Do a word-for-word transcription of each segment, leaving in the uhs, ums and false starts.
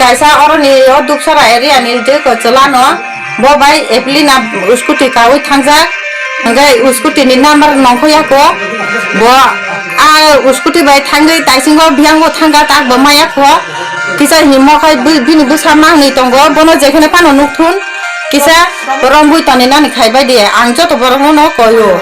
Kaisa oroni o Dupsara area ni je ko chwla no, bo bai Evelina scooty kawi thangjak, hwnkhe scooty ni number nongkho ya ko, bo a scooty bai thangwi taisingo biyango thangkha tak bo maya kho, kisa himo khai bini bwsa mangnwi tongo, bono jekhene phano nukthun, kisa romwi toni nani khai bai di, ang joto borok no no koyo.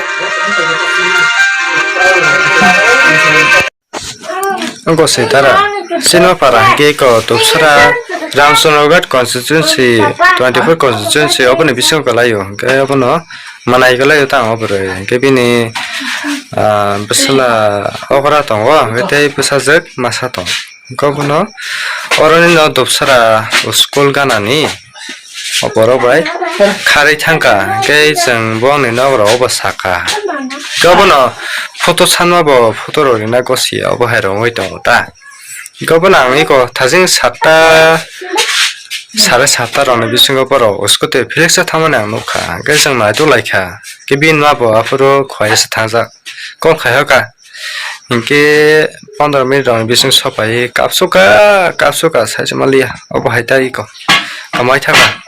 Wngkha swi tara, chini para hwnkhe eko Dupsara Ramchandraghat constituency, twenty four constituency, oboni bisingo kwlaio, hwnkhe obono manai kwlaio tang o bwrwi, hwnkhe bini, ah, bwsala okra tongo, hwnkhe tei bwsajwk masa tongo, hwnkhe obono oroni no Dupsara school ganani. O borok bai kharwi thangkha, hwnkhe chwng bongni nokrok obo sakha. Hwnkhe obono photo sanma bo photo rok rina gosi obo hai rwngwi tongo ta. Hwnkhe obono ang eko thajing satta, sare satta rokni bisingo borok scooty phileksa thangmani ang nukha, hwnkhe chwng naituglaikha. Hwnkhe bini ma bo aphuru khwlaiya se thangjak, kok khai hoka. Hinkhe pondro minute rokni bising sopai kapsuka, kapsuka saisa maliya. Obo hai ta iko. Amai thaka.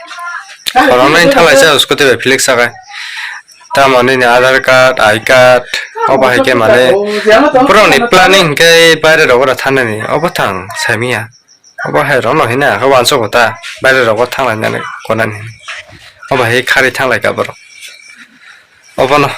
Khoroknwi thalaisa scooty bai philek sakai. Tamo nini Aadhaar card, I card, obo hai khe mane borokni planning hinkhe baire rok ora thanani. Obo thang saimiya. Obo hai rokno hina khe uansukgo ta baire rogo thanglainani konani. Obo hai kharwi thanglaikha borok. Obono.